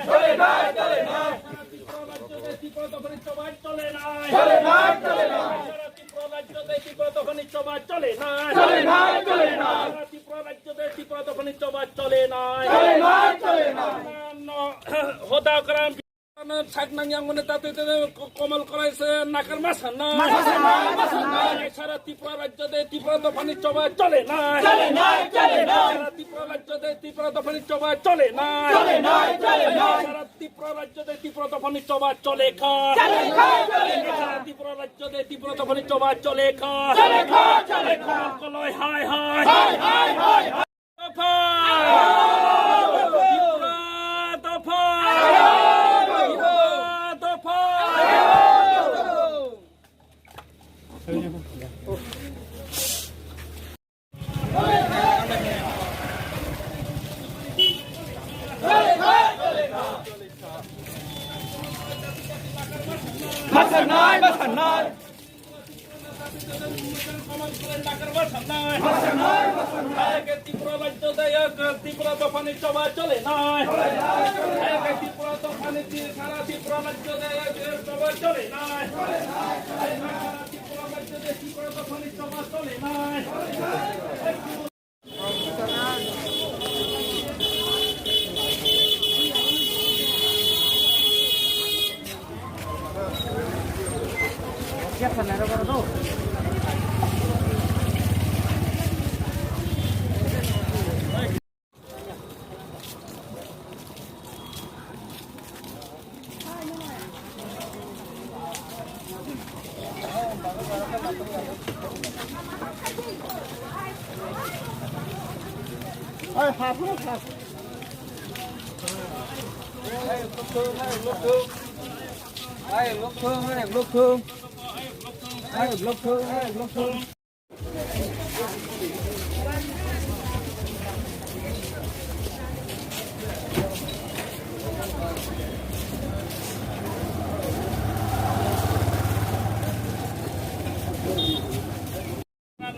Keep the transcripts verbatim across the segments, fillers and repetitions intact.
চলে নাই, চলে নাই। ত্রিপুরা রাজ্যতে ত্রিপুরা দফানি সভা চলে নাই। চলে নাই, চলে নাই। সারা ত্রিপুরা রাজ্যতে ত্রিপুরা দফানি সভা চলে নাই। চলে নাই, চলে নাই। সারা ত্রিপুরা রাজ্যতে ত্রিপুরা দফানি সভা চলে নাই। চলে নাই, চলে নাই। অন্যান্য হদা গ্রাম সাত নং ইয়াংগুনে তাতে তাতে কমল করাইছে নাকার মাসা না। মাসা না, মাসা না। সারা ত্রিপুরা রাজ্যতে ত্রিপুরা দফানি সভা চলে নাই। চলে নাই, চলে নাই। সারা ত্রিপুরা রাজ্যতে ত্রিপুরা দফানি সভা চলে নাই। চলে নাই, চলে নাই। সারা ত্রিপুরা রাজ্যতে ত্রিপুরা দফানি সভা চলে খা। চলে খা, চলে খা। সারা ত্রিপুরা রাজ্যতে ত্রিপুরা দফানি সভা চলে খা। চলে খা, চলে খা। কলয় হায় হায়। হায় হায় হায় হায়। দফা! ত্রিপুরা দফা! ত্রিপুরা দফা! মাসা নাই, মাসা নাই। ত্রিপুরা রাজ্য দায়ক ত্রিপুরা দফানি সভা চলে নাই। ত্রিপুরা দফানি সারা ত্রিপুরা রাজ্য দায়ক সভা চলে নাই। ত্রিপুরা রাজ্য ত্রিপুরা দফানি সভা চলে নাই।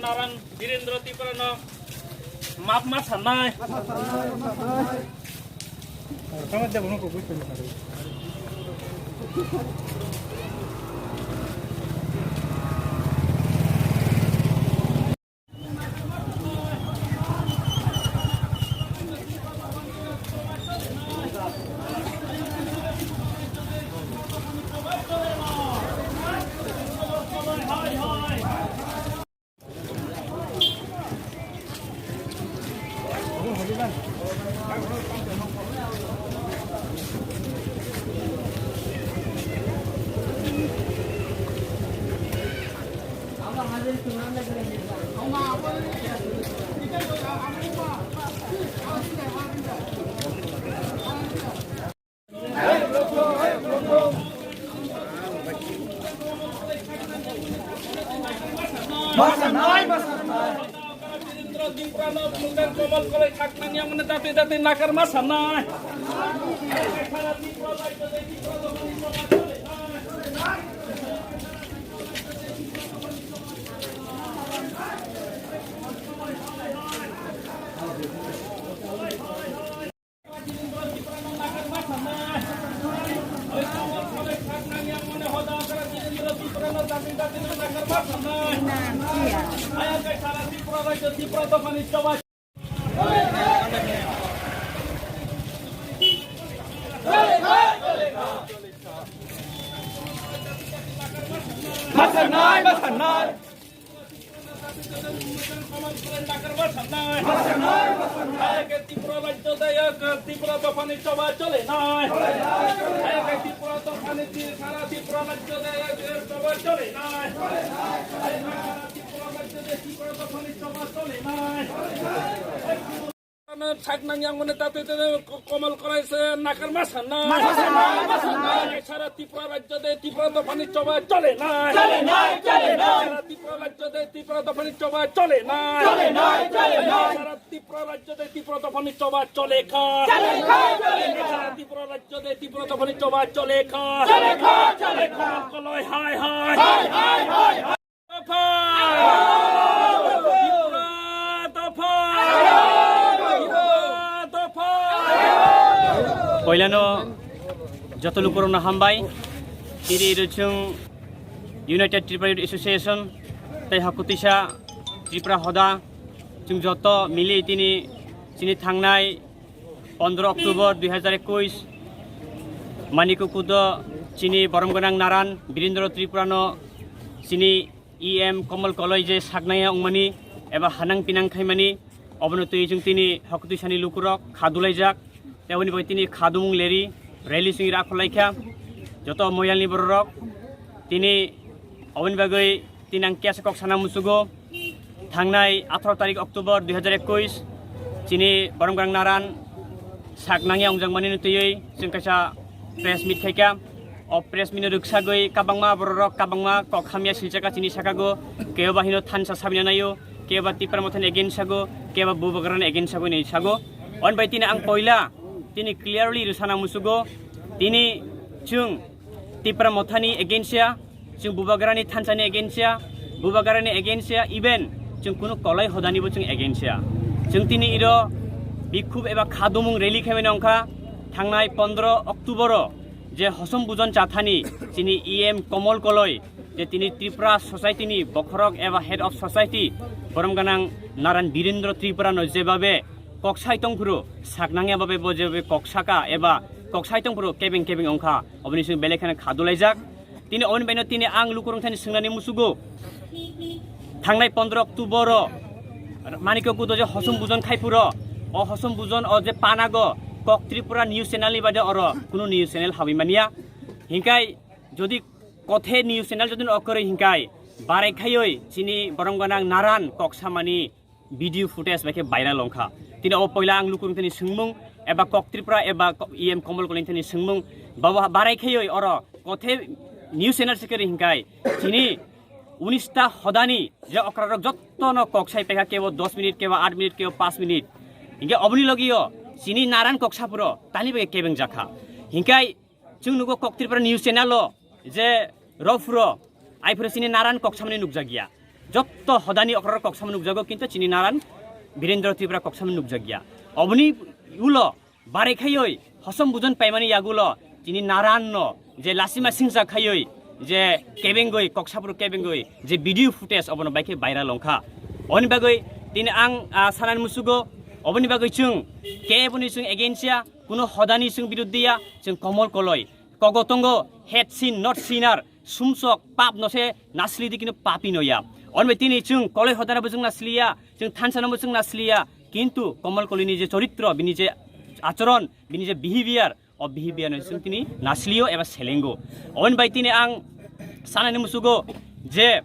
Narang Birendra Tripura no map ma sanai. Birendra Tripura no mukan komol kolai thaknani amone dati dati nakar ma sanai. Masanai, masanai. Tiripura rajyo dayok, Tiripura dophani choba chole nai. Tiripura dophani, sara Tiripura rajyo dayok, choba chole nai. Tiripura rajyo de Tiripura dophani choba chole nai. Saknang yang mane tatwi tatwi ko-, komal korai se nakar ma sanai. Ma sanai, ma sanai. Sara Tripura rajyo de Tripura dophani choba chole nai. Chole nai, chole nai. Sara Tripura rajyo de Tripura dophani choba chole nai. Chole nai, chole nai. Sara Tripura rajyo de Tripura dophani choba chole kha. Chole kha, chole kha. Sara Tripura rajyo de Tripura dophani choba chole kha. Chole kha, chole kha. Koloi hai hai. Hai hai hai hai. Dopha! Dopha! Dopha! Dopha! Poilano joto lukurokno hambai. Tini rwchwng United Tripura Youth Association tei Hakutisa Tripura Hoda, chwng joto mili tini chini thangnai pondro October dui hazar ekwis Maniko Kudo chini borom gwnang naran Birendra Tripurano chini E M Komol Koloi je saknaya wngmani eba hanang pinang khaimani, obono twi chwng tini Hakutwisani lukurok kha dulaijak. Tei oboni bagwi tini kha dumung leri rally chwng ira kholaikha. Joto moyalni bororok tini oboni bagwi tini ang kesa kok sana musugo. Thangnai atharo tarik October dui hazar ekwis chini borom gwnang naran sak nangya wngjak mani twiwi chwng kaisa press meet khaikha. O press meet no rwksagwi kabangma bororok kabangma kok hamya silchaka chini sakago, kebo ba hino thansa sabina nayo, kebo ba Tipra Mothani against sago, kebo ba Bubagrani against sago hinwi sago. On bai tini ang poila tini clearly rwsana musugo, tini chwng Tipra Mothani against ya, chwng Bubagrani thansani against ya, Bubagrani against ya, even chwng kunu Koloi Hodani bo chwng against ya. Chwng tini iro bikhub eba khadumung rally khaimani wngkha thangnai pondro October o je Hosom Bujon Chathani chini E M Komol Koloi je tini Tripura society ni bokhorok eba head of society borom gwnang Naran Birendra Tripura no jebabe kok sai tongphuru saknangya babe bo jebabe kok saka eba kok sai tongphuru kebeng kebeng wngkha oboni simi belai kheno kha dulaijak. Tini oboni baino tini ang lukurok thani swngnani musugo. Thangnai pondro October o Manikyo Kudo je Hosom Bujon khai phuro, o Hosom Bujon o je panago kok Tripura news channel ni bade oro kunu news channel hawi mania. Hinkai jodi kothe news channel jodi okoroi hinkai barai khaioi chini borom gwnang Naran kok samani video footage bai khe viral wngkha. Tini o poila ang lukurok thani swngmung eba kok Tripura eba ko-, E M Komol Koloi thani swngmung babo barai khaioi oro kothe news channel se kere hinkai chini unista hodani je okrarok jottono kok sai paikha, kebo dos minute, kebo aat minute, kebo paanch minute. Hinke oboni logio chini Naran kok saphuro tani bai kebeng jakha. Hinkai chwng nugo kok Tripura news channel o je rophuro aiphuro chini Naran kok samani nukjakya. Jotto hodani okrarok kok samani nukjago, kintu chini Naran Birendra Tripura kok samani nukjakya. Oboni ulo barai khaioi Hosom Bujon paimani yagulo chini Naran no je lasima singsa khaioi je kebengoi kok saphuru kebengoi je video footage obono bai khe viral wngkha. Oni bagwi tini ang, ah, sanani musugo oboni bagwi chwng keboni chwng against ya, kuno hodani chwng biruddhi ya, chwng Komol Koloi. Kogo tongo head sin not sinner, sumsok pap no se nasli di kino papi no ya. Oni bai tini chwng Koloi Hodana bo chwng nasli ya, chwng thansa no bo chwng nasli ya. Kintu Komol Koloi ni je choritro, bini je achoron, bini je behavior, o behavior no chwng tini naslio eba selengo. Oni bai tini ang sanani musugo je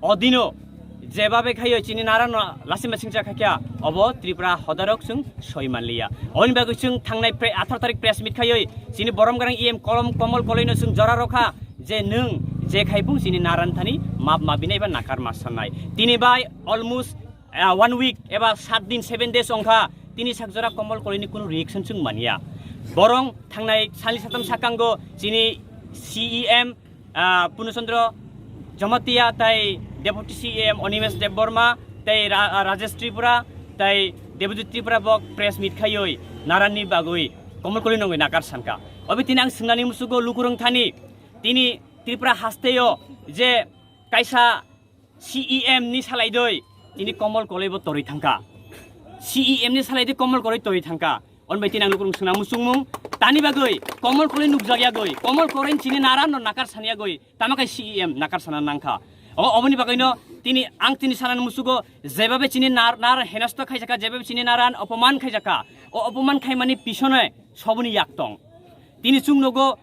odino jebabe khaio chini Naran no lasima singcha khakya, obo Tripura hodarok chwng soi manliya. Oni bagwi chwng thangnai pre-, atharo tarik press meet khaioi chini borom gwnang E M kolom Komol Koloi no chwng jora rokha je nwng je khai bung chini Naran thani map mabinai ba nakar ma sannai. Tini bai almost ah, one week eba saat din, seven days wngkha, tini sak jora Komol Koloi ni kunu reaction chwng manya. Borong thangnai sali satam sakango chini C E M, ah, Purno Chandra Jamatia tai Deputy C E M Animesh Debbarma tai Ra-, ah, Rajesh Tripura tai Debojit Tripura bo press meet khaioi Naran ni bagwi Komol Koloi nongwi nakar sanka. Obi tini ang swngnani musugo lukurung thani tini Tripura hasteo je kaisa C E M ni salai doi tini Komol Koloi bo toroi thangka. C E M ni salai doi Komol Koloi toroi thangka. On bai tini ang lukurung swngna musungmung. Tani bagwi Komol Koloi nukjakya goi. Komol Koloi chini Naran no nakar sanya goi. Tama kai C E M nakar sana nangkha. O, oboni bagwi no tini ang tini sanani musugo jebabe chini Nar-, Naran henasto khaijaka, jebabe chini Naran opoman khaijaka. O opoman khaimani pisone soboni yak tong. Tini chwng nogo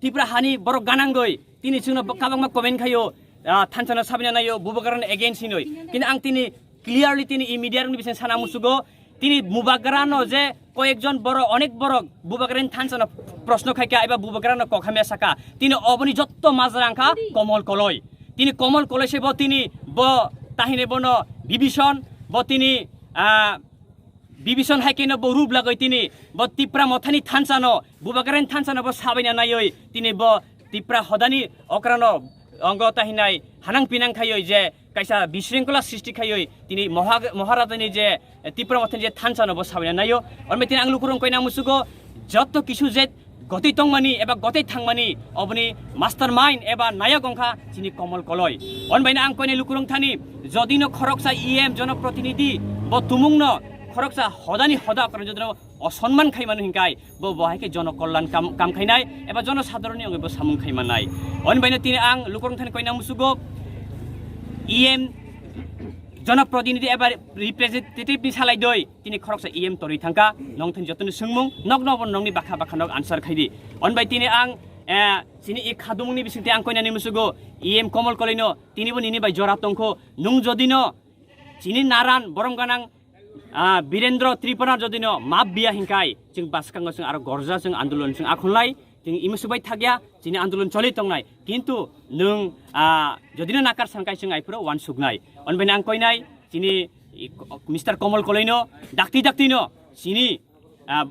Tripura hani borok ganangoi tini chwngno bo-, kabangma comment khaio, ah, thansa no sabina naio, Bubagrano against hinoi. Kintu ang tini clearly tini e media rokni bising sana musugo, tini Bubagrano je koyekjon borok, onek borok Bubagrani thansa no proshno khaikha eba Bubagrano kok hamya saka. Tini oboni jotto majra wngkha Komol Koloi. Tini Komol Koloi se bo tini bo tahine bono Bibison, bo tini, ah, Bibison hai khe no bo rup lagoi tini bo Tipra Mothani thansa no, Bubagrani thansa no bo sabaina naioi tini bo Tipra hodani okra no ongo ta hinai hanang pinang khaioi je kaisa bisringkola srishti khaioi tini Moha-, Moharajani je Tipra Mothani je thansa no bo sabaina naio. Orme tini ang lukurung koina musugo Jotto kisu je gotwi tongmani eba gotwi thangmani oboni mastermind eba nayok wngkha chini Komol Koloi. Hwnbaino ang koinai lukurok thani, jodino khoroksa E M jonoprotinidhi bo tumungno khoroksa hodani hoda okra jodino osonman khaimano hinkai bo bo hai khe jonokollan kam, kam khainai eba jonosadharonni wngwi bo samung khaimannai. Hwnbaino tini ang lukurok thani koina musugo E M jonoprotinidhi eba representative ni salai doi tini khoroksa E M torwi thangkha, nong thani jotoni swngmung nokno bo nongni bakha bakha nok answer khaidi. Hwnbai tini ang, eh, chini i khadumungni bisingtwi ang koinani musugo E M Komol Koloino tinibo nini bai jora tongkho, nung jodino chini naran borom ganang, ah, Birendra Tripura jodino map biya hinkai chwng bwskango chwng aro gorja chwng andolon chwng akhunlai. Chwng imusubai thakya, chini andolon choli tongnai. Kintu nwng, ah, jodino nakar sangkai chwng aiphuru wansuknai. Hwnbaino ang koinai, chini i ko-, Mister Komol Koloino, dakti daktino, chini, ah,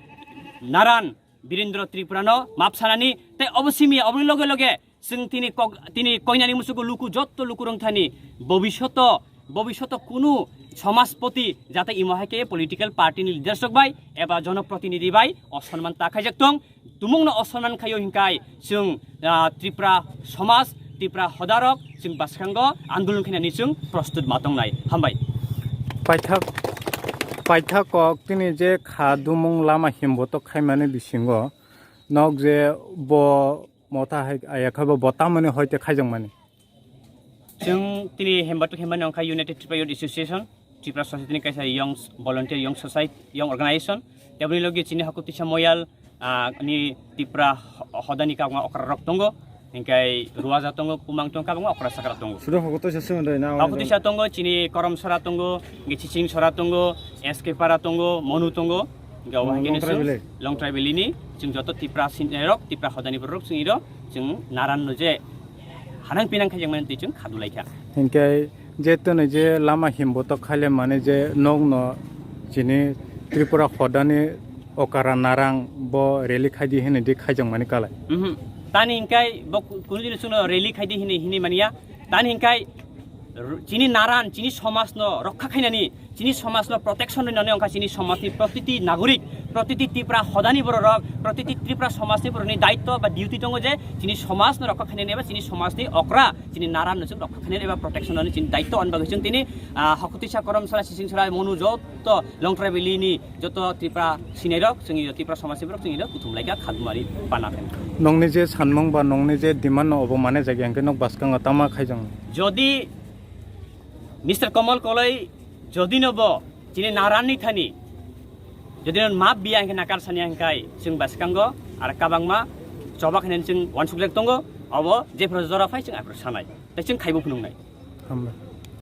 naran Birendra Tripurano map sanani, tei obo simi, oboni loge loge, chwng tini kok, tini koinani musugo luku, jotto lukurok thani, bobishoto, bobishoto kunu somajpoti jate imo hai khe political party ni leaders rok bai eba jonoprotinidhi bai osonman ta khaijak tong. Tumungno osonman khaio hinkai chwng, ah, Tripura somaj, Tripura hodarok chwng bwskango andolon khainani chwng prostut ma tongnai. Hambai. Paithak, paithak kok tini je kha dumung lama himbotok khaimani bisingo nok je bo motha hai aya khe bo, bo tamoni hoite khaijakmani. Chwng tini hembatok hemani wngkha United Tripura Youth Association, Tripura Society ni kaisa young volunteer, young society, young organization. Teboni logi chini Hakutisa Moyal, ah, ni Tripura ho-, hodani kagma okra rok tongo, hinkai Ruaja tongo, Kumang tongo, kabangma okra sakra tongo. Sudo Hakutisa somondo na Hakutisa tongo, chini Koromsora tongo, hinkai Chichingsora tongo, S K Para tongo, Monu tongo, hinkai obo Oh, hai khe Longtrai nisung Valley. Longtrai Valley ni, chwng joto Tripura sin-, rok, Tripura hodani borok chwng iro, chwng naran no je hanang pinang khaijak mani twi chwng khadulai kha. Hinkhe je twnwi je lama himbotok khaile mani je nokno chini Tripura hodani okara narang bo rally khaidi hinwi di khaijakmani kalai. Mhm. Tani hinkhe bo ku-, kunu dino chwngno rally khaidi hinwi hinwi manya. Tani hinkhe r-, chini naran, chini somajno rokha khainani, chini somajno protection rinani wngkha chini somajni protiti nagorik, protiti Tripura hodani bororok, protiti Tripura somajni borokni daitto ba duty tongo je chini somajno rokha khainani eba chini somajni okra, chini naran no chwng rokha khainani eba protection nani chini daitto. Ani bagwi chwng tini, ah, Hakutisa Koromsora, Chichingsora, Monu jotto Longtrai Valley ni jotto Tripura sinairok, chwng iyo Tripura somajni borok chwng iyo kuthum laika khadumari pana khe. Nongni je sanmung ba nongni je demand no obo mane jagya hwnkhe nok bwskango tama khaijang. Jodi Mister Komol Koloi jodino bo chini naranni thani jodino map biya hwnkhe nakar sani hwnkhe chwng bwskango ar kabangma choba khainani chwng wansukjak tongo, obo jephru jora phai chwng aphru sanai tei chwng khaibo phunuknai. Hambai.